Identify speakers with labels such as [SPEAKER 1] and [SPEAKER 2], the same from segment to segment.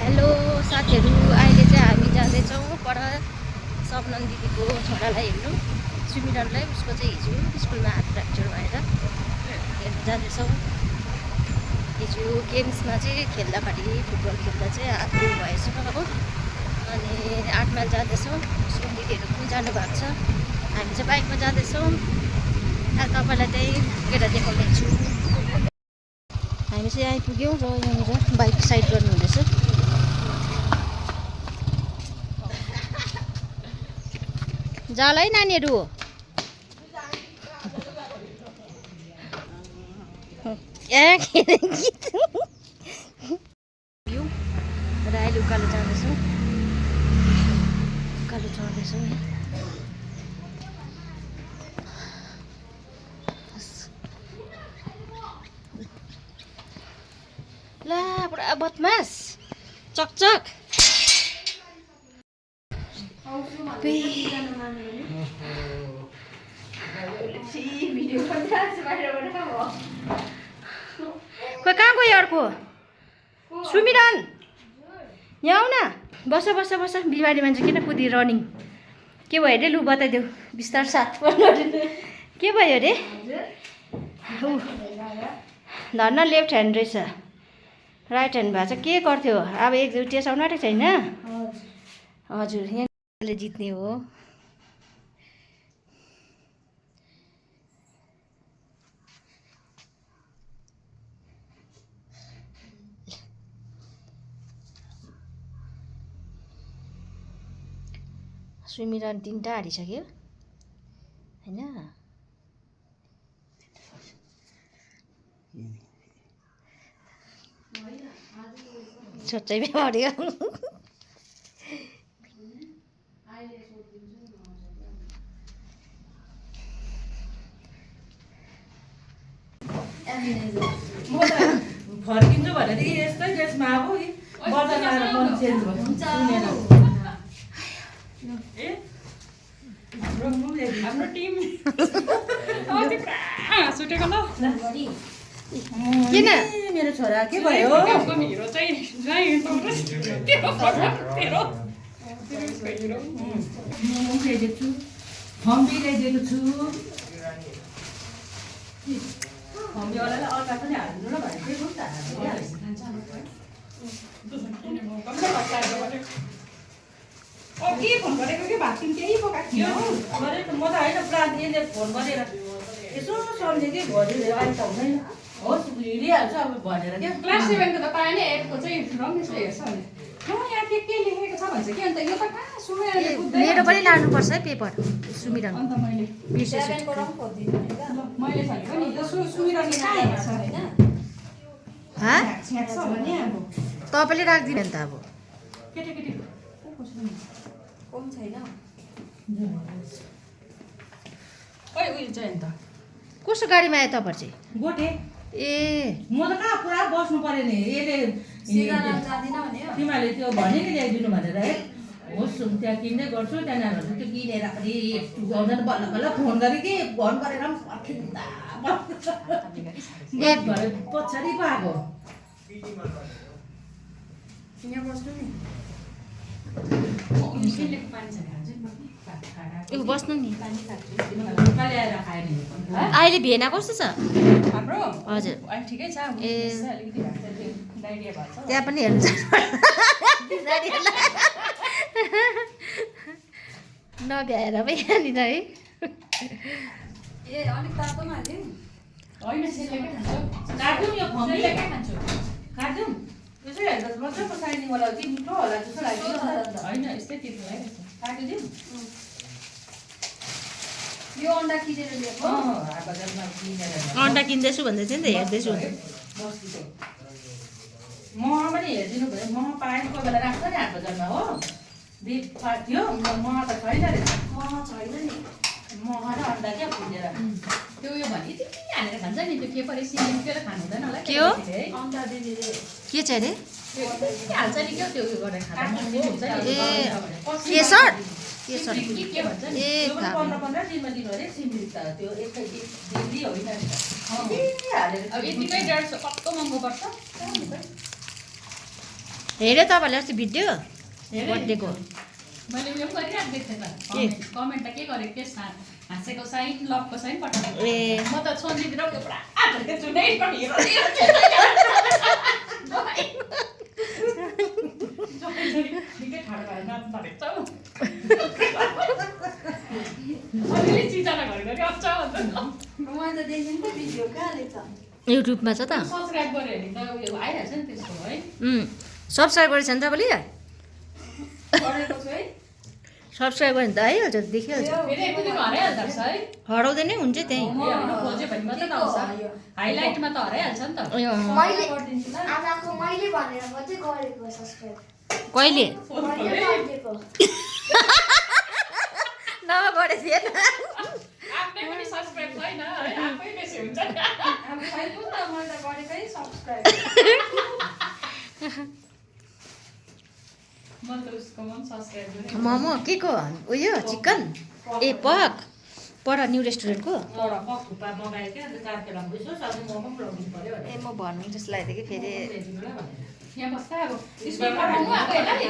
[SPEAKER 1] Hello साथीहरू, अहिले चाहिँ हामी जाँदैछौँ पर सपनम दिदीको छोरालाई हेर्नु, सुमिरनलाई। उसको चाहिँ हिजो स्कुलमा हात फ्र्याक्चर भएर हेर्नु जाँदैछौँ। हिजो गेम्समा चाहिँ खेल्दाखेरि फुटबल खेल्दा चाहिँ हात भएछ हो। अनि 8 माइल जाँदैछौँ। उसको दिदीहरू पनि जानुभएको छ। हामी चाहिँ बाइकमा जाँदैछौँ। तपाईँलाई त्यही पुगेर देखाउँदैछु। हामी चाहिँ आइपुग्यौँ र यहाँनिर बाइक साइड गर्नु हुँदैछ। जाल है नानीहरू। र अहिले उकालो जाँदैछौँ। उकालो चढ्दैछौँ। ला पुरा बदमास चकचक। खोइ कहाँ गयो अर्को? सुमिरन यहाँ आऊ न। बस बस बस। बिमारी मान्छे किन कुदी रनिङ? के भयो अरे? लु बताइदेऊ बिस्तार साथ। के भयो अरे? धन्न लेफ्ट ह्यान्ड रहेछ, राइट ह्यान्ड भएको छ। के गर्थ्यो अब? एक टेस्ट आउनु आँटेको छैन? हजुर, यहाँले जित्ने हो। सुमिरन 3टा हारिसक्यो होइन? सोच्चैमा पऱ्यो।
[SPEAKER 2] फर्किन्छु भनेर यस्तै ड्रेसमा अब बजारमा मन चेन्ज भयो।
[SPEAKER 3] हाम्रो टिम सुटेको ल।
[SPEAKER 1] किन
[SPEAKER 2] मेरो छोरा के भयो?
[SPEAKER 3] हिरो चाहिँ
[SPEAKER 2] ल्याइदिएको छु, फम्बी ल्याइदिएको छु। फम्बीवालालाई अर्का पनि हालिदिनु ल भनेको त
[SPEAKER 3] के फोन गरेको के भात केही पकाएको थियो
[SPEAKER 2] गरेँ त। म त होइन प्लान यसले फोन गरेर यसो सम्झेँ कि भोलि अहिले त हुँदैन। होस् हिँडिहाल्छ अब भनेर क्या।
[SPEAKER 3] क्लास 7 को त पाएन। 8 को चाहिँ रमेशले हेर्छ भने यहाँ के लेखेको छ भन्छ कि। अन्त यो त कहाँ सुमेर
[SPEAKER 1] मेरो पनि लानुपर्छ है पेपर सुमिरन।
[SPEAKER 3] अन्त मैले
[SPEAKER 1] बिर्सेछु।
[SPEAKER 3] मैले भनेको नि यो सुमिरनले कहाँ हेर्छ होइन? छ्याक्छ भने अब
[SPEAKER 1] तपाईँले राखिदिनु नि त। अब
[SPEAKER 3] केटाकेटी
[SPEAKER 4] कम छैन।
[SPEAKER 3] ओइ उयो चाहिँ अन्त
[SPEAKER 1] कस्तो गाडीमा आयो तपाईँ चाहिँ?
[SPEAKER 2] गोटे
[SPEAKER 1] ए
[SPEAKER 2] म त कहाँ पुरा बस्नु पर्यो नि। यसले तिमीहरूले त्यो भने नि ल्याइदिनु भनेर है। होस् त्यहाँ किन्दै गर्छु। त्यहाँनिर त्यो किनेर पनि आउँदैन। बल्ल बल्ल फोन गरेँ कि फोन गरेर पनि पछाडि पो आएको।
[SPEAKER 4] यहाँ बस्नु नि।
[SPEAKER 1] बस्नु नि।
[SPEAKER 2] ल्याएर खायो नि।
[SPEAKER 1] अहिले भेना कस्तो छ?
[SPEAKER 3] हाम्रो
[SPEAKER 1] हजुर
[SPEAKER 3] अहिले ठिकै छ।
[SPEAKER 1] ए
[SPEAKER 3] अलिकति डाइरिया भएको छ।
[SPEAKER 1] त्यहाँ पनि हेर्नु नभ्याएर पो यहाँनिर है।
[SPEAKER 4] ए अलिक तातोमा हाल्यो।
[SPEAKER 3] होइन सेलेकै खान्छु।
[SPEAKER 2] काट्यौँ यो फम्बी
[SPEAKER 3] सेलेकै खान्छु।
[SPEAKER 2] काट्यौँ त्यसै हेर्दा मजाको साइनिङवाला कि मिठो होला जस्तो लाग्यो।
[SPEAKER 3] होइन यस्तै तिर्नु लगाइरहेछ।
[SPEAKER 2] काटिदिउँ।
[SPEAKER 4] यो अन्डा किनेर ल्याएको।
[SPEAKER 2] बजारमा किनेर
[SPEAKER 1] अन्डा किन्दैछु भन्दै थियो नि त, हेर्दैछु।
[SPEAKER 2] बस्तीको मह पनि हेरिदिनु भयो। मह पाएन कोही बेला राख्छ नि हाट बजारमा हो। बिफ थियो मह त छैन रहेछ।
[SPEAKER 4] मह छैन नि।
[SPEAKER 2] मह र अन्डा क्या किनेर।
[SPEAKER 3] त्यो उयो भने यति हालेर खान्छ नि। त्यो के पऱ्यो सिमेन्टकै खानु हुँदैन होला।
[SPEAKER 1] के हो?
[SPEAKER 4] अन्डा दिदीले
[SPEAKER 1] के चाहिँ अरे?
[SPEAKER 3] त्यो यति हाल्छ नि क्या त्यो उयो गरेर खाँदा मिठो हुन्छ नि।
[SPEAKER 1] ए केसर केसर
[SPEAKER 3] के भन्छ नि?
[SPEAKER 1] ए
[SPEAKER 2] 15 दिनमा दिनु अरे सिमी त त्यो एकै डेली होइन नि त। हालेर
[SPEAKER 3] अब यतिकै 150 कस्तो महँगो पर्छ।
[SPEAKER 1] हेऱ्यो तपाईँले अस्ति भिडियो बर्थडेको
[SPEAKER 3] मैले उयो पनि गरिराख्दै थिएँ त कमेन्ट त के गरेको थिएँ हाँसेको साइन लभको साइन पठाएको
[SPEAKER 1] ए
[SPEAKER 3] म त सोधिदिएर पुरा आजको जुनै पनि निकै ठाडो भएर नाच्नु परेको छ अलिअलि चिजना घरि आउँछ
[SPEAKER 4] मैले त देखेँ नि त भिडियो कहाँले छ
[SPEAKER 1] युट्युबमा छ त
[SPEAKER 3] सब्सक्राइब गऱ्यो भने त उयो आइहाल्छ नि त्यसको है
[SPEAKER 1] सब्सक्राइब गरेछ नि तपाईँले
[SPEAKER 4] गरेको छु है
[SPEAKER 1] सब्सक्राइब गर्यो भने त आइहाल्छ देखिहाल्छ
[SPEAKER 3] फेरि एक दिन हराइहाल्दो रहेछ है
[SPEAKER 1] हराउँदै नै हुन्छ त्यहीँ
[SPEAKER 3] खोज्यो भने मात्रै त आउँछ हाइलाइटमा त हराइहाल्छ नि त
[SPEAKER 4] मैले गरिदिन्छु ल
[SPEAKER 5] आमाको मैले भनेर मात्रै गरेको सब्सक्राइब
[SPEAKER 1] कहिले
[SPEAKER 5] मैले गरिदिएको
[SPEAKER 1] नभए गरेको थिएन
[SPEAKER 3] आफ्नै पनि सब्सक्राइब छैन है आफै बेसी हुन्छ
[SPEAKER 4] अब खै कुन त मैले त गरेकै सब्सक्राइब
[SPEAKER 3] म त उसको मन सब्सक्राइब गरेँ
[SPEAKER 1] मोमो के को उयो चिकन ए पक पर न्यू रेस्टुरेन्टको
[SPEAKER 2] पक थुक्पा मगायो क्या अन्त 4 किलो बुझ्यो सबै मोमो पनि लगाउनु पर्यो
[SPEAKER 1] ए म भन्नु जस्तो लाग्यो कि फेरि
[SPEAKER 3] यहाँ बस्दा अब स्कुल पठाउनु आएको यसलाई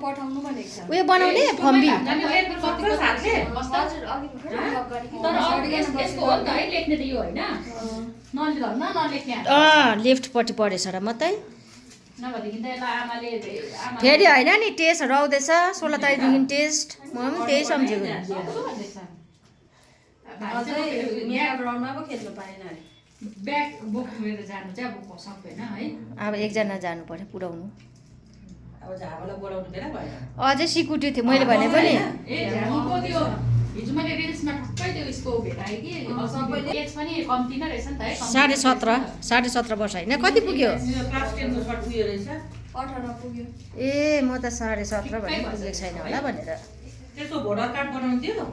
[SPEAKER 4] पठाउनु भनेको छ
[SPEAKER 1] उयो बनाउने फम्बी
[SPEAKER 4] हजुर अघि भर्खर ब्लग गरेको
[SPEAKER 3] तर यसको हो नि त है लेख्ने त यो होइन नलेख्न नलेख्ने
[SPEAKER 1] लेफ्टपट्टि परेछ र मात्रै
[SPEAKER 3] नभएदेखि त यसलाई आमाले
[SPEAKER 1] फेरि होइन नि टेस्टहरू आउँदैछ 16 तारिकदेखि टेस्ट म पनि त्यही सम्झेको
[SPEAKER 4] अझै मेगा ग्राउन्डमा पो खेल्नु पाएन अरे
[SPEAKER 3] ब्याग बोकेर जानु चाहिँ अब सक्दैन है
[SPEAKER 1] अब एकजना जानु पर्यो पुऱ्याउनु
[SPEAKER 2] अब झाबालाई बोलाउनु बेला भएन
[SPEAKER 1] अझै सिकुटी थियो मैले भने पनि
[SPEAKER 3] ए झ्याङको त्यो हिजो मैले रिल्समा ठक्कै त्यो उसको भेटाएँ कि सबैले एज पनि कम्ती नै रहेछ नि त है
[SPEAKER 1] 17.5 वर्ष होइन कति पुग्यो
[SPEAKER 2] क्लास 10 को सर्ट उयो रहेछ
[SPEAKER 4] 18 पुग्यो
[SPEAKER 1] ए म त 17.5 भने पुगेको छैन होला भनेर
[SPEAKER 2] त्यसो भोटर कार्ड बनाउनु थियो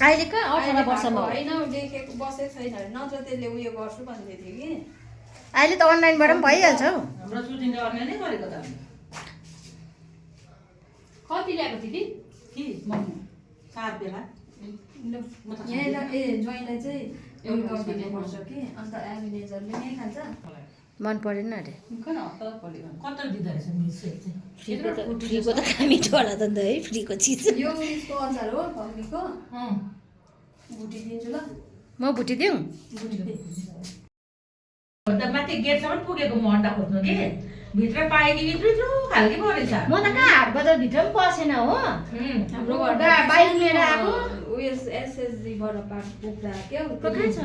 [SPEAKER 1] अहिले कहाँ 18 वर्षमा हो
[SPEAKER 4] होइन देखेको बसेको छैन अरे नत्र त्यसले उयो गर्छु भन्दै थियो कि
[SPEAKER 1] अहिले त अनलाइनबाट पनि भइहाल्छ हौ
[SPEAKER 2] हाम्रो सुटिङले अनलाइनै गरेको त
[SPEAKER 3] कति ल्याएको दिदी
[SPEAKER 2] कि मोमो 4 बेला
[SPEAKER 4] यहाँ ए ज्वाइँलाई चाहिँ उयो गरिदिनु पर्छ कि अन्त एभिनेजरले नै खान्छ
[SPEAKER 1] मन परेन अरे
[SPEAKER 3] किन हप्ता खोलेको
[SPEAKER 2] कत्रो दिँदो रहेछ मिसले चाहिँ
[SPEAKER 1] फ्रीको त खामिठो होला त अन्त है फ्रीको चिज
[SPEAKER 4] यो उयसको अचार हो फम्बीको भुटिदिन्छु ल
[SPEAKER 1] म भुटिदिउँ
[SPEAKER 2] अन्त माथि गेटसम्म पुगेको म अन्डा खोज्नु कि भित्र पाएँ कि भित्र खालके परेछ
[SPEAKER 1] म त कहाँ हाट बजार भित्र पनि पसेन हो
[SPEAKER 4] हाम्रो
[SPEAKER 1] बाइक लिएर आएको
[SPEAKER 4] उयस एसएसजीबाट पार्क पुग्दा क्या
[SPEAKER 1] कहाँ छ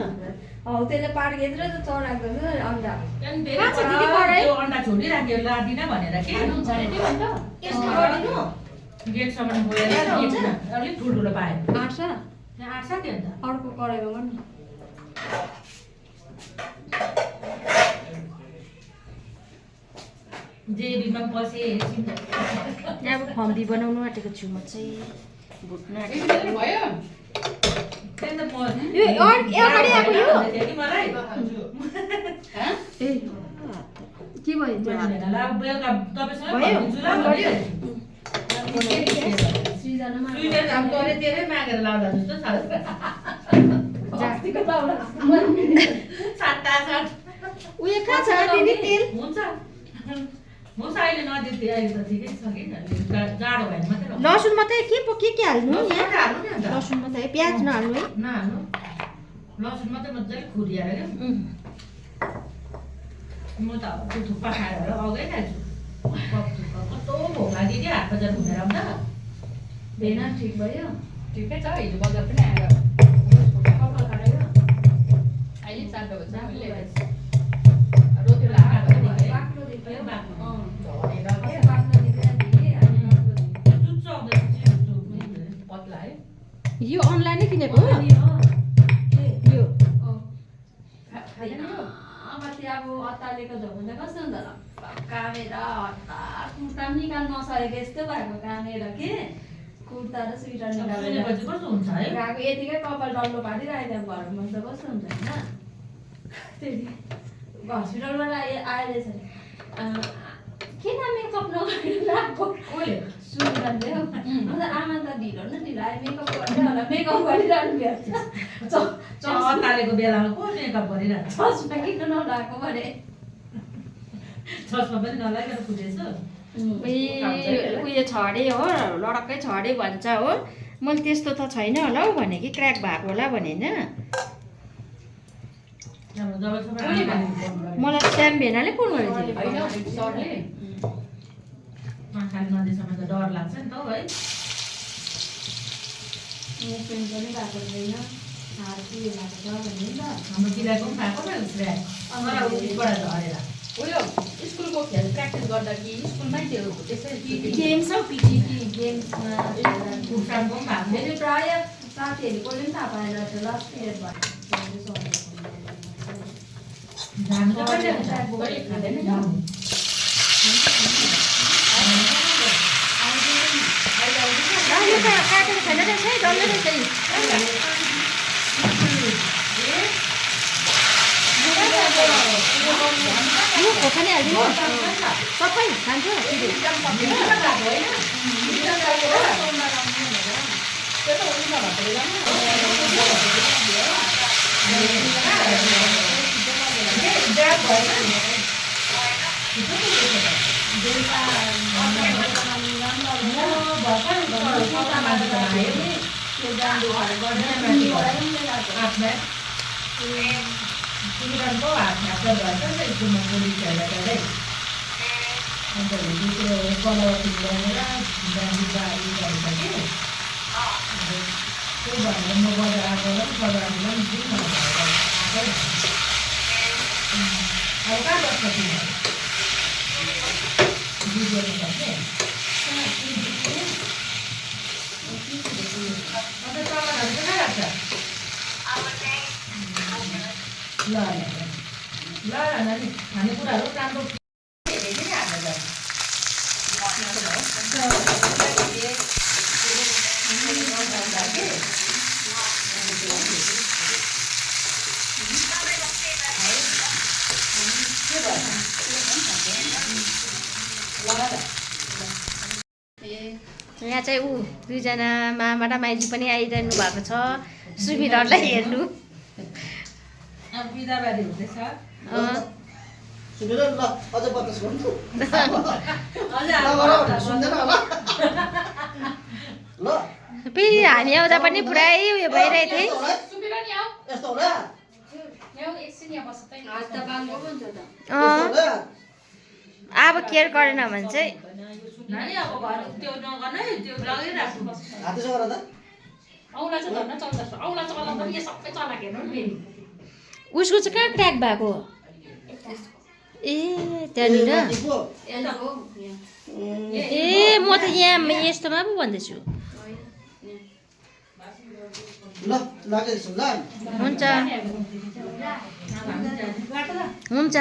[SPEAKER 4] हौ त्यसले पार्क यत्रो त चढाएको छ अन्डा
[SPEAKER 1] कहाँ छ दिदी पढाइ
[SPEAKER 2] त्यो अन्डा छोडिराख्यो लादिन भनेर के
[SPEAKER 1] यस्तो गरिदिनु
[SPEAKER 2] गेटसम्म गएर अलिक ठुल्ठुलो पाएँ
[SPEAKER 4] आँट्छ
[SPEAKER 2] त्यहाँ आँट्छ नि अन्त
[SPEAKER 4] अर्को कराइमा गर्नु
[SPEAKER 2] जेबीमा बसेँ
[SPEAKER 1] अब फम्बी बनाउनु आँटेको छु म चाहिँ भुट्न आँटेको
[SPEAKER 3] भयो
[SPEAKER 2] त्यही त म
[SPEAKER 1] यो अगाडि आएको यो
[SPEAKER 2] कि मलाई
[SPEAKER 1] ए
[SPEAKER 4] के भयो
[SPEAKER 2] अब बेलुका तपाईँसँग
[SPEAKER 1] भयो?
[SPEAKER 2] भन्छु ल गऱ्यो
[SPEAKER 4] सृजनामा
[SPEAKER 2] सुइटर अब गरे तेरै मागेर लाउँदा जस्तो छ
[SPEAKER 4] जास्तीको लाउला
[SPEAKER 2] साट्टा साट
[SPEAKER 1] उयो कहाँ छ दिदी तेल
[SPEAKER 2] हुन्छ हुन्छ अहिले नदिए अहिले त ठिकै छ कि जाडो भएन मात्रै
[SPEAKER 1] लसुन मात्रै के हाल्नु यहाँ
[SPEAKER 2] हाल्नु नि अन्त
[SPEAKER 1] लसुन मात्रै प्याज नहाल्नु है
[SPEAKER 2] नहाल्नु लसुन मात्रै मजाले खुरिएर क्या म त अब त्यो थुक्पा खाएर अगै खान्छु कस्तो भोक लाग्यो कि हाट बजार घुमेर आउँदा
[SPEAKER 4] भेना ठिक भयो
[SPEAKER 3] ठिकै छ हिजो बजार पनि आएर
[SPEAKER 4] कपाल खायो
[SPEAKER 3] अहिले 4 बजे हामीले रोटी लगाएर
[SPEAKER 4] बाक्लो देख्यो
[SPEAKER 2] बाक्लो।
[SPEAKER 3] झरेर के
[SPEAKER 4] बाक्लो देखेर भेटे अनि बाक्लो देख्यो
[SPEAKER 2] जुत्छ आउँदैछ
[SPEAKER 3] पतला है
[SPEAKER 1] यो अनलाइनै किनेको हो यो
[SPEAKER 4] माथि अब अत्तालेको झोल त कस्तो हुन्छ ल कामेर हतार कुर्ता पनि निकाल्नु नसकेको यस्तो भएको कामेर के कुर्ता र स्वेटर निकालेर
[SPEAKER 2] सुनेपछि कस्तो हुन्छ है
[SPEAKER 4] गएको यतिकै कपाल डल्लो पारिरहेको घरमा त कस्तो हुन्छ होइन त्यति हस्पिटलबाट आइरहेछ नि किन मेकअप नगरेर गएको
[SPEAKER 2] कसले
[SPEAKER 4] सुनिरहन्थ्यो अन्त आमा त ढिलो न ढिलो आयो मेकअप गर्दै होला मेकअप गरिरहनु भयो
[SPEAKER 2] तालेको बेलामा को मेकअप गरिरहेको
[SPEAKER 4] चस्मा किन नलाएको भने
[SPEAKER 2] चस्मा पनि नलागेर फुटेछ
[SPEAKER 1] उयो छ अरे हो लडक्कै छ अरे भन्छ हो मैले त्यस्तो त छैन होला हौ भने कि क्र्याक भएको होला भने होइन मलाई श्याम भेनाले फोन गरेको थियो
[SPEAKER 3] सरले
[SPEAKER 2] खाली नदिएसम्म त डर लाग्छ नि त हौ है
[SPEAKER 4] पेन पनि भएको हुँदैन हात के भएको छ भन्ने नि त
[SPEAKER 2] हाम्रो किराको पनि भएको पो क्र्याक उबाट झरेर
[SPEAKER 3] उयो स्कुलको खेल प्र्याक्टिस गर्दा कि स्कुलमै त्यो त्यसै
[SPEAKER 4] गेम्स हौ पिटी गेम्समा
[SPEAKER 2] खुट्टाको पनि भएको
[SPEAKER 4] मेरो प्रायः साथीहरूले कसले पनि थाहा पाएन त्यो लास्ट पिरियड भयो
[SPEAKER 2] घाम त कहिले हुन्छ खाँदैन नि
[SPEAKER 1] यो त काटेको छैन रहेछ है डल्लै रहेछ यो खोर्सानी हालिदिनु सबै खान्छ
[SPEAKER 2] खानेकुराहरू राम्रो
[SPEAKER 1] यहाँ चाहिँ दुईजना मामा र माइजू पनि आइरहनु भएको छ सुमिरनलाई हेर्नु
[SPEAKER 2] बिदाबारी हुँदैछ
[SPEAKER 1] फेरि हामी आउँदा पनि पुरै उयो भइरहेको थियो अब केयर गरेन भने चाहिँ उसको चाहिँ कहाँ क्र्याक भएको ए त्यहाँनिर ए म त यहाँ यस्तोमा पो भन्दैछु हुन्छ हुन्छ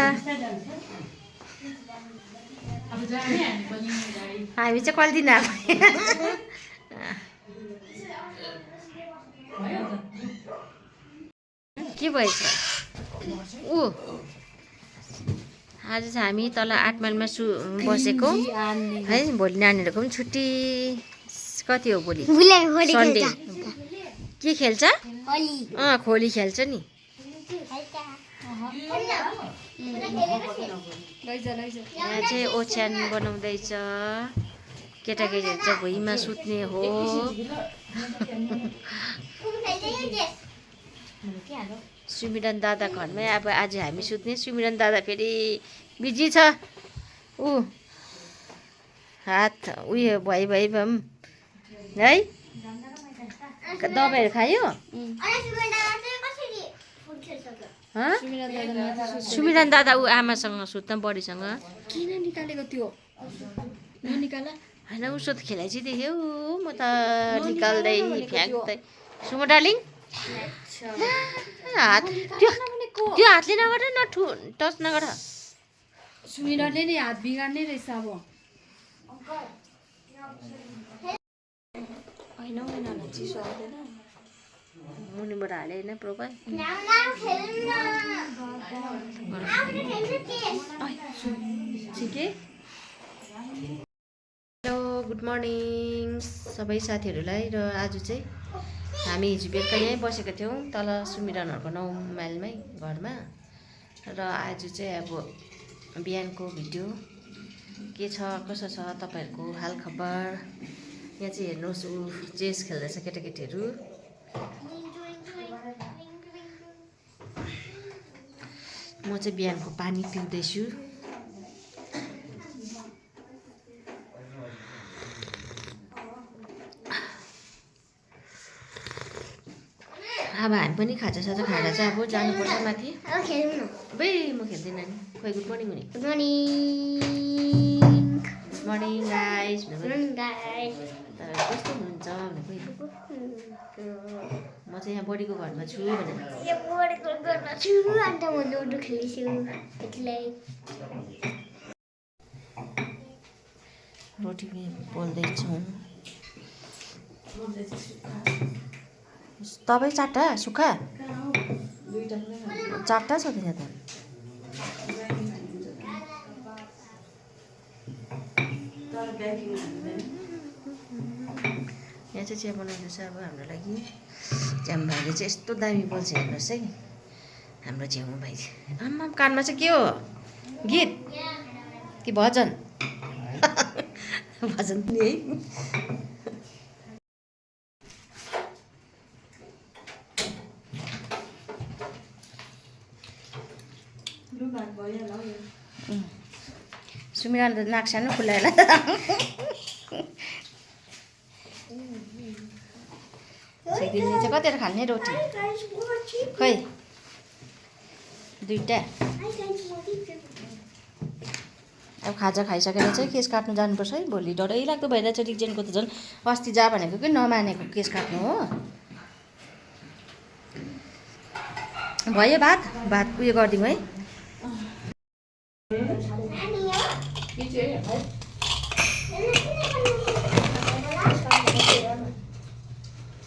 [SPEAKER 1] हामी चाहिँ कहिले दिन के भएछ आज चाहिँ हामी तल 8 माइलमा बसेको है भोलि नानीहरूको पनि छुट्टी कति हो भोलि सन्डे के खेल्छ खोली खेल्छ नि यहाँ चाहिँ ओछ्यान बनाउँदैछ केटाकेटीहरू चाहिँ भुइँमा सुत्ने हो सुमिरन दादा घरमै अब आज हामी सुत्ने सुमिरन दादा फेरि बिजी छ हात उयो भइ है दबाईहरू खायो सुमिरन दादा आमासँग सुत्न बडीसँग
[SPEAKER 5] किन निकालेको त्यो ननिकाला
[SPEAKER 1] होइन उसो त खेलाइची देख्यो म त निकाल्दै फ्याँक्दै सुमो डार्लिङ हात त्यो हातले नगर न टच नगर
[SPEAKER 5] सुमिरनले नि हात बिगार्ने रहेछ अब चिसो आउँदैन
[SPEAKER 1] मुनिबाट हाले होइन प्रोपाइ हेलो गुड मर्निङ सबै साथीहरूलाई र आज चाहिँ हामी हिजो बेलुका यहीँ बसेको थियौँ तल सुमिरनहरूको 9 माइलमै घरमा र आज चाहिँ अब बिहानको भिडियो के छ कसो छ तपाईँहरूको हालखबर। यहाँ चाहिँ हेर्नुहोस् ऊ चेस खेल्दैछ केटाकेटीहरू। म चाहिँ बिहानको पानी पिउँदैछु। अब हामी पनि खाजासाजा खाएर चाहिँ अब जानुपर्छ माथि। बे म खेल्दिनँ नि। खोइ गुड मर्निङ हुने। Good morning guys. कस्तो हुनुहुन्छ भने म चाहिँ यहाँ बडीको घरमा छु भनेर। रोटी पोल्दैछौँ। तपाईँ चारवटा सुक्खा चारवटा छ त्यहाँ त। यहाँ चाहिँ चिया बनाउँदैछ अब हाम्रो लागि। च्याम भाइले चाहिँ यस्तो दामी बोल्छ हेर्नुहोस् है हाम्रो छेउमा भाइ। आम्मा कानमा चाहिँ के हो गीत कि भजन भजन नि है। सुमिराले त नाक सानो खुलाएर सेकिदिने चाहिँ कतिवटा खाने रोटी खै दुईवटा। अब खाजा खाइसकेर चाहिँ केस काट्नु जानुपर्छ है भोलि। डरै लाग्दो भइरहेछ रिक्जेनको त झन् अस्ति जा भनेको कि नमानेको केस काट्नु हो। भयो भात भात उयो गरिदिउँ है।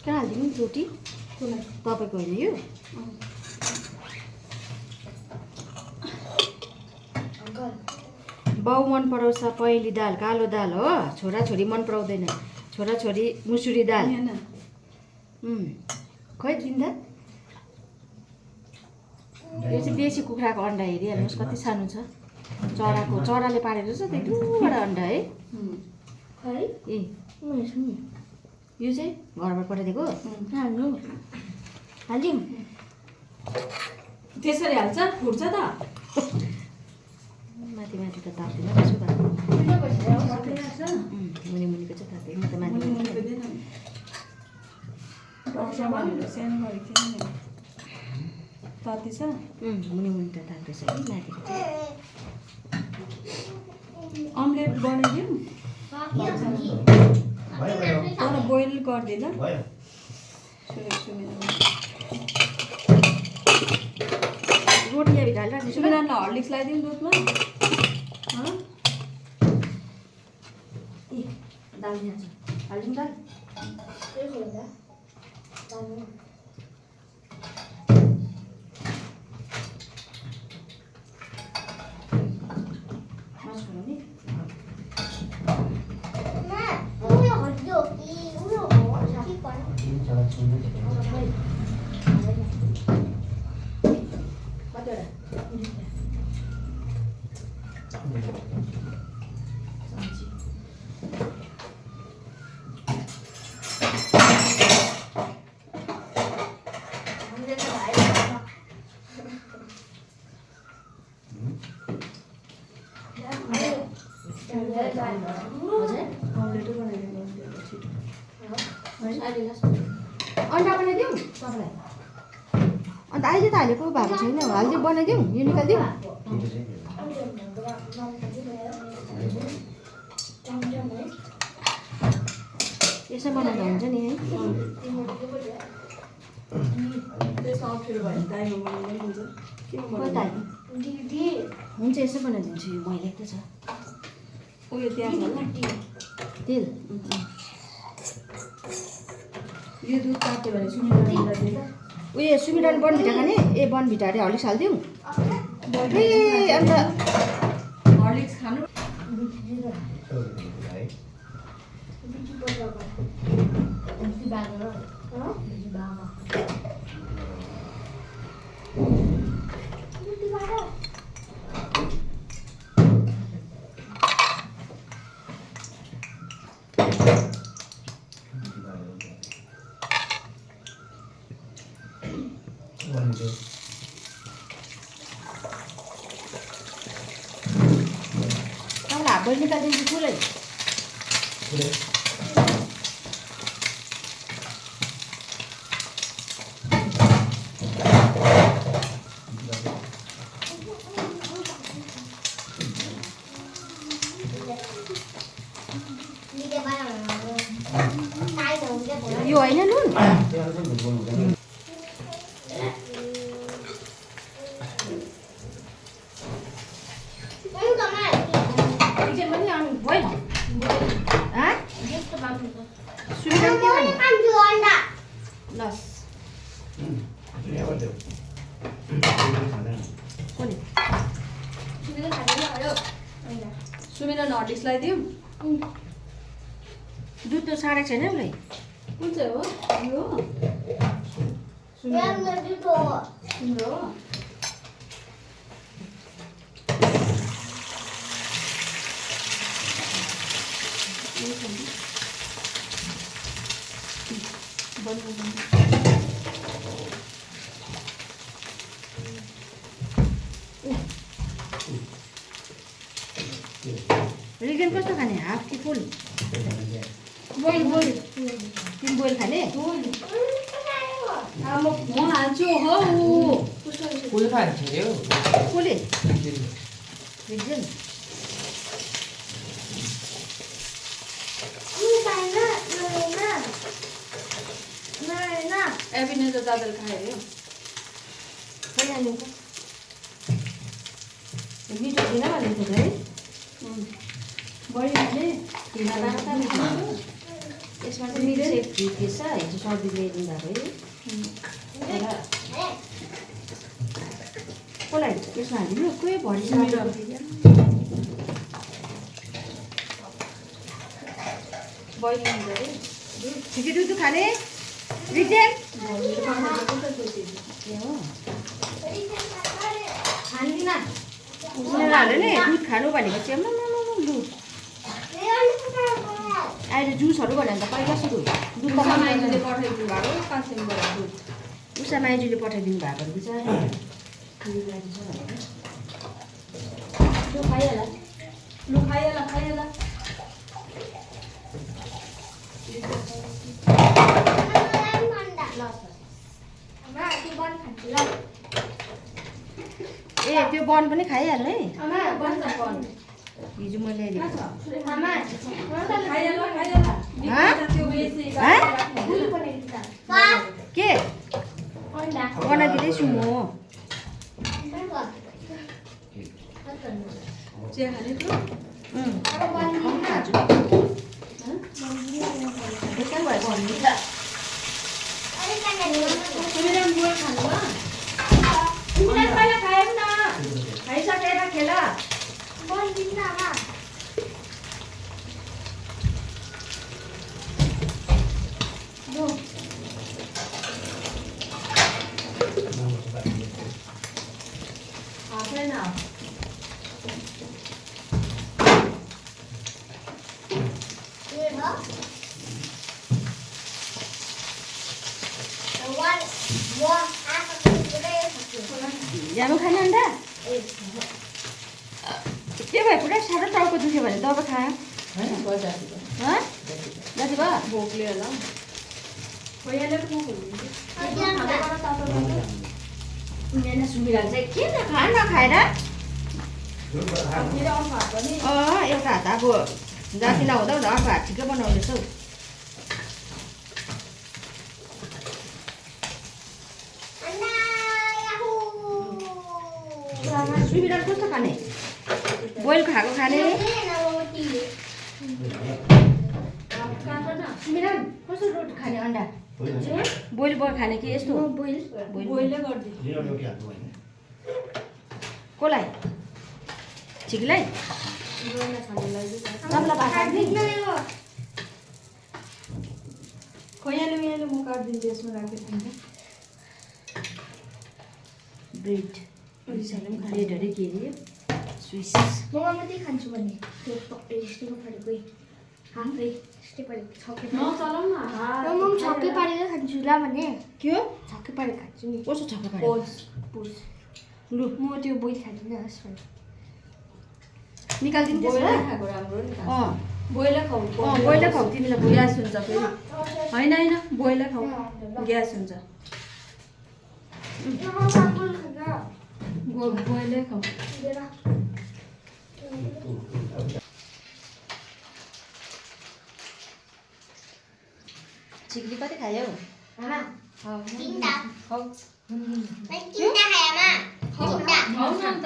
[SPEAKER 1] कहाँ हालिदिनु रोटी तपाईँको होइन यो। बाउ मन पराउँछ पहेँली दाल कालो दाल हो। छोराछोरी मन पराउँदैन। छोराछोरी मुसुरी दाल। खै दिँदा यो चाहिँ देशी कुखुराको अन्डा हेरिहाल्नुहोस् कति सानो छ। चराले पारेको छ त्यही ठुलोबाट अन्डा है। ए यो चाहिँ घरबाट पठाइदिएको हालिदिउँ।
[SPEAKER 4] त्यसरी हाल्छ फुट्छ त।
[SPEAKER 1] माथि माथि त ताप्दैन कसो त मुनि मुनिको चाहिँ ताप्दैन। म त माथि मुनि मुनि त ताप्दैछ कि माथिको चाहिँ।
[SPEAKER 4] अम्लेट बनाइदिउँ तर बोइल गर्दिनँ।
[SPEAKER 1] रोटी यहाँ भित्र हालिरहेको छु।
[SPEAKER 4] सुमिरालाई हर्लिक्स लगाइदिउँ दुधमा।
[SPEAKER 1] ए दाल यहाँ छ हालिदिउँ दाल। अन्डा बनाइदिउँ तपाईँलाई। अन्त अहिले त हालेको भएको छैन हालिदिउँ बनाइदिउँ यो निकालिदिउँ। यसो बनाउँदा हुन्छ नि है। हुन्छ यसो बनाइदिन्छु यो मैला त छ।
[SPEAKER 4] उयो त्यहाँ
[SPEAKER 1] तेल
[SPEAKER 4] यो दुध काट्यो भने सुमिरा
[SPEAKER 1] उयो सुमिराले बनभिटा खाने। ए बनभिटा अरे हर्लिक्स हालिदिउँ। ए अन्त
[SPEAKER 4] हर्लिक्स खानु
[SPEAKER 1] Không làm bên ta đi chút đi. Rồi nó luôn. Ikan mana yang boil? Hah? Sudah Los. Boleh.
[SPEAKER 5] सुमिरा हर्लिक्सलाई दिउँ
[SPEAKER 1] दुध त साडेको छैन उसलाई
[SPEAKER 5] कुन चाहिँ हो यो तिम्रो हो
[SPEAKER 1] रिगन कस्तो खाने हाफ कि फुल
[SPEAKER 5] बोइल बोइल
[SPEAKER 1] तिमी बोइल खाने
[SPEAKER 5] म हाल्छु हौ
[SPEAKER 2] फुल खान्छ अरे हो
[SPEAKER 1] फुले रिगन
[SPEAKER 5] एभिनेजर दादाले खायो अरे
[SPEAKER 1] खाइहाल्नु मिठो दिन भनेको थियो है
[SPEAKER 5] बढी खाने
[SPEAKER 1] यसमा चाहिँ मिठो सेप थिएछ हिजो सर्दी ल्याइदिनु भएको है कसलाई यसमा हालिदिनु कोही भरि
[SPEAKER 5] बढी हुन्छ अरे
[SPEAKER 1] छिटो दुध खाने रिटेन
[SPEAKER 5] खाँदिन
[SPEAKER 1] उनीहरूले नि दुध खानु भनेको चाहिँ दुध अहिले जुसहरू भन्यो भने त पहिला सुरु दुध
[SPEAKER 5] उषा माइजूले पठाइदिनु भएको काठमाडौँबाट दुध
[SPEAKER 1] उषा माइजूले पठाइदिनु भएको बिचरा
[SPEAKER 5] लु खाइहाल लु खाइहाल खाइहाल
[SPEAKER 1] ए त्यो बन पनि खाइहाल्नु है हिजो मैले के बनाइदिँदैछु म
[SPEAKER 5] चिया खाने तँ
[SPEAKER 1] खान्छु बेकार भएको भन्नुहुन्छ
[SPEAKER 5] तिमीले बोइल खानु ल तिमीलाई पहिला खायौ न
[SPEAKER 1] खाइसकेर खेल
[SPEAKER 5] हाफै न
[SPEAKER 1] जानु खाने अन्डा के भयो पुरा साह्रो टाउको दुख्यो भने दबाई खायो जति भयो
[SPEAKER 5] भोकले होला
[SPEAKER 1] सुमिरा चाहिँ के नखाएर एउटा हात अब जाति नहुँदा हुँदा अर्को हात ठिकै बनाउँदैछ हौ सुमिरा कस्तो खाने बोइल खाएको खाने सुमिरा कस्तो रोटी खाने अन्डा बोइल बोइल खाने कि यस्तो
[SPEAKER 5] बोइलै गरिदियो
[SPEAKER 1] कसलाई ठिकलाई सबलाई भात
[SPEAKER 5] खोइहाल्यो यहाँ म काटिदिन्छु यसमा राखेर
[SPEAKER 1] ब्रेड ब्रेडहरू के अरे स्विस
[SPEAKER 4] म मात्रै खान्छु भने त्यो टक्कै जस्तो परेको हाफै
[SPEAKER 3] नचलाउ न
[SPEAKER 5] म छक्कै पारेर खान्छु ल भने
[SPEAKER 2] के हो
[SPEAKER 5] छक्कै पारेर खान्छु नि
[SPEAKER 2] कस्तो छक्का पाऱ्यो
[SPEAKER 5] लु म त्यो बोइल खाँदिनँ हस् निकालिदिनु
[SPEAKER 4] बोइलै
[SPEAKER 5] त्यसमा
[SPEAKER 4] खाएको राम्रो नि त
[SPEAKER 2] अँ
[SPEAKER 4] बोइलै खाऊ
[SPEAKER 2] बोइलै खाऊ तिमीलाई बोइल
[SPEAKER 4] ग्यास हुन्छ फेरि होइन बोइलै खाऊ ग्यास हुन्छ बोइलै खाऊ
[SPEAKER 1] चिक्ली कति खायौ
[SPEAKER 4] खाऊ न त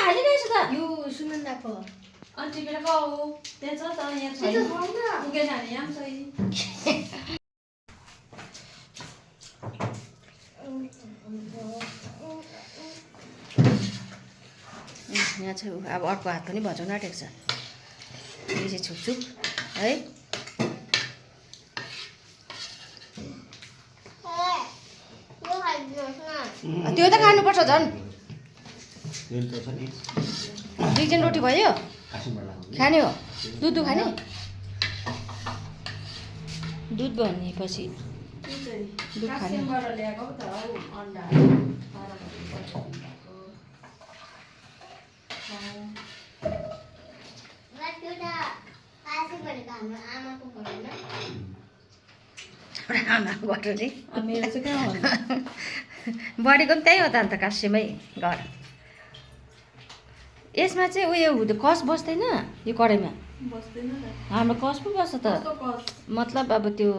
[SPEAKER 1] हालिरहेछ त
[SPEAKER 5] यो सुनन्दाको
[SPEAKER 4] अनि टिपेर खाऊ त्यहाँ छ त यहाँ छैन पुगेन भने यहाँ पनि छ
[SPEAKER 1] यहाँ चाहिँ अब अर्को हात पनि भचाउन आँटेको छ यो चाहिँ छुपछुप है त्यो त खानुपर्छ झन् 2 रोटी भयो खाने हो दुध खाने दुध भनेपछि दुध खाने
[SPEAKER 4] ल्याएको त हौ अन्डा
[SPEAKER 1] आमाको नि
[SPEAKER 4] मेरो चाहिँ कहाँ हो
[SPEAKER 1] बढेको पनि त्यही हो त अन्त काश्यमै घर यसमा चाहिँ उयो कस बस्दैन यो कराईमा
[SPEAKER 4] बस्दैन त
[SPEAKER 1] हाम्रो कस पो बस्छ त
[SPEAKER 4] कस्तो कस
[SPEAKER 1] मतलब अब त्यो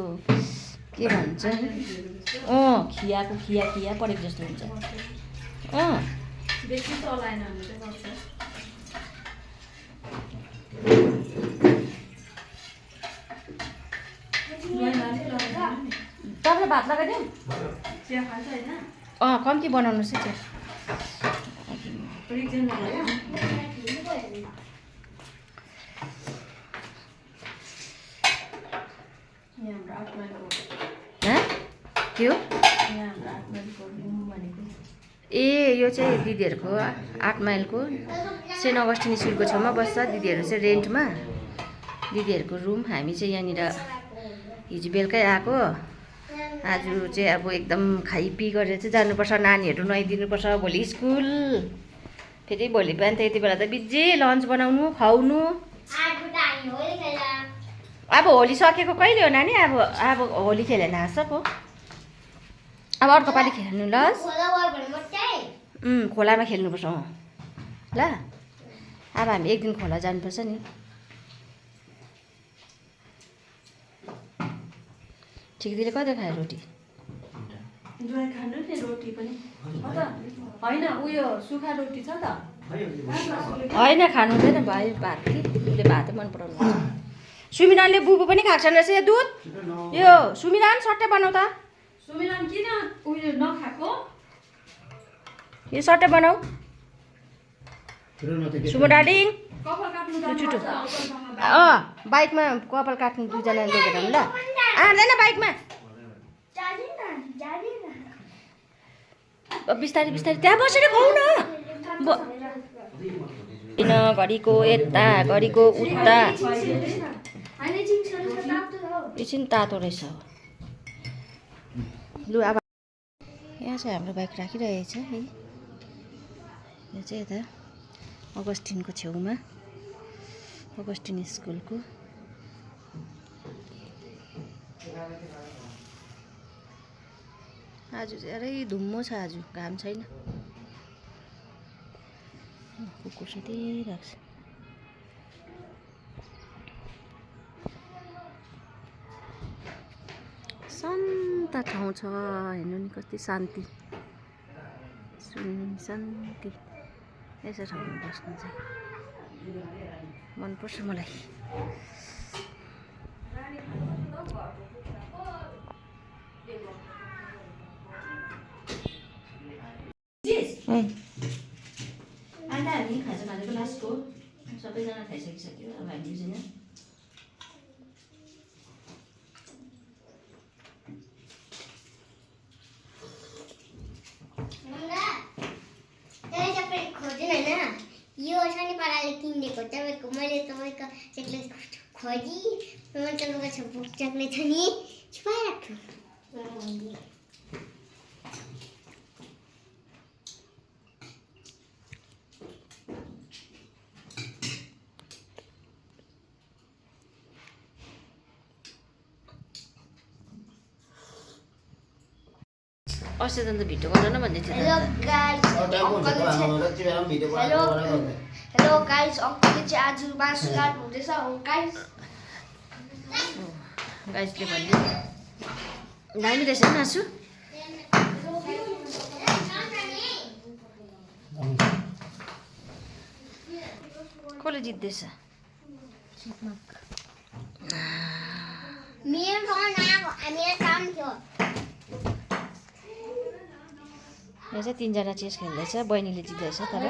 [SPEAKER 1] के भन्छ खियाको खिया परेको जस्तो हुन्छ
[SPEAKER 4] बेसी चलाएन भने चाहिँ गर्छ
[SPEAKER 1] तपाईँलाई भात लगाइदिउँ
[SPEAKER 4] चिया खान्छ होइन
[SPEAKER 1] कम्ती बनाउनुहोस् है चाहिँ
[SPEAKER 4] रिक्जेन भयो यहाँ हाम्रो 8 माइलको
[SPEAKER 1] के हो
[SPEAKER 4] यहाँ हाम्रो 8 माइलको रुम भनेको
[SPEAKER 1] ए यो चाहिँ दिदीहरूको 8 माइलको सेन्ट अगस्टिन स्कुलको छेउमा बस्छ दिदीहरू चाहिँ रेन्टमा दिदीहरूको रुम हामी चाहिँ यहाँनिर हिजो बेलुकै आएको आज चाहिँ अब एकदम खाइपी गरेर चाहिँ जानुपर्छ नानीहरू नुहाइदिनुपर्छ भोलि स्कुल फेरि भोलि बिहान त यति बेला त बिजी लन्च बनाउनु खुवाउनु अब होली सकेको कहिले हो नानी अब होली खेलेन हाँस पो अब अर्को पालि खेल्नु ल खोलामा खेल्नुपर्छ ल अब हामी एक दिन खोला जानुपर्छ नि ठिकदीले कति खायो रोटी
[SPEAKER 4] जोइ खानु नि रोटी पनि होइन उयो सुखा रोटी छ त
[SPEAKER 1] होइन खानु हुँदैन भाइ भात कि उसले भातै मन पराउनु सुमिरानले बुबु पनि खाएको छैन रहेछ यो दुध यो सुमिरान सट्टै बनाऊ त
[SPEAKER 4] सुमिरन किन उयो नखाएको
[SPEAKER 1] यो सट्टै बनाऊ सुमो डार्लिङ
[SPEAKER 4] कपाल काट्नु
[SPEAKER 1] छिटो
[SPEAKER 4] जानुपर्छ
[SPEAKER 1] बाइकमा कपाल काट्नु 2 जना लगेर ल आँदैन बाइकमा बिस्तारै बिस्तारै त्यहाँ बसेर खाऊ न किन घडीको यता घडीको उता एकछिन तातो रहेछ लु अब यहाँ चाहिँ हाम्रो बाइक राखिरहेको छ है यो चाहिँ यता अगस्टिनको छेउमा अगस्टिन स्कुलको आज चाहिँ साह्रै धुम्मो छ आज घाम छैन कुकुर सुतिरहेको छ शान्त ठाउँ छ हेर्नु नि कति शान्ति शान्ति यसो ठाउँमा बस्नु चाहिँ मनपर्छ मलाई अन्त हामी खाजाको लास्टको सबैजना खाइसकिसक्यो अब हामी 2 जना
[SPEAKER 5] यो शनि पाराले किनेको तपाईँको मैले तपाईँको चेकलेट
[SPEAKER 6] खोजी मजा लुगा छ भोक जाग्ने छ नि छुपाइराख्छु
[SPEAKER 1] अस्ति त भिडियो बनाउन भन्दै थियो
[SPEAKER 6] हेलो गाइस हेलो गाइस अङ्कलले चाहिँ आज मासु काट्नु हुँदैछ गाइस
[SPEAKER 1] गाइसले भन्यो दामी रहेछ नि मासु कसले जित्दैछ
[SPEAKER 6] मेरो काम थियो
[SPEAKER 1] यहाँ चाहिँ 3 जना चेस खेल्दैछ बहिनीले जित्दैछ तर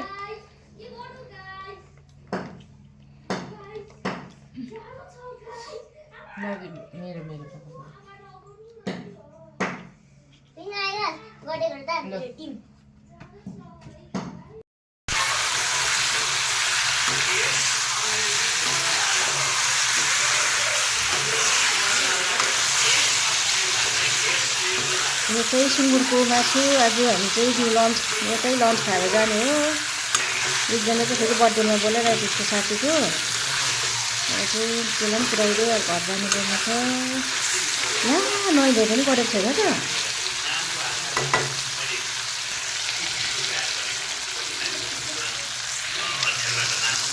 [SPEAKER 2] मेरो
[SPEAKER 6] टिम
[SPEAKER 1] यो चाहिँ सुँगुरको मासु आज हामी चाहिँ लन्च यतै लन्च खाएर जाने हो एकजना चाहिँ फेरि बर्थडेमा बोलाइरहेको थियो साथीको चाहिँ त्यसलाई पनि पुऱ्याइदियो घर जानुपर्ने छ यहाँ नुहाइधुवाइ पनि गरेको छैन त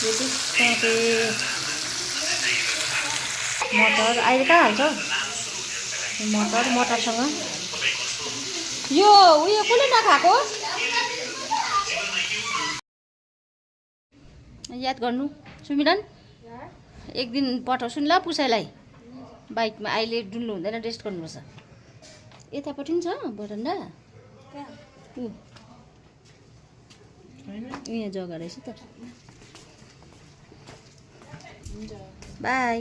[SPEAKER 1] यो चाहिँ मटर अहिले कहाँ हाल्छ मटरसँग यो उयो कसले नखाएको याद गर्नु सुमिरन एक दिन पठाउँछु नि ल पुसाइलाई बाइकमा अहिले डुल्नु हुँदैन रेस्ट गर्नुपर्छ यतापट्टि पनि छ बरन्डा यहाँ जग्गा रहेछ त बाई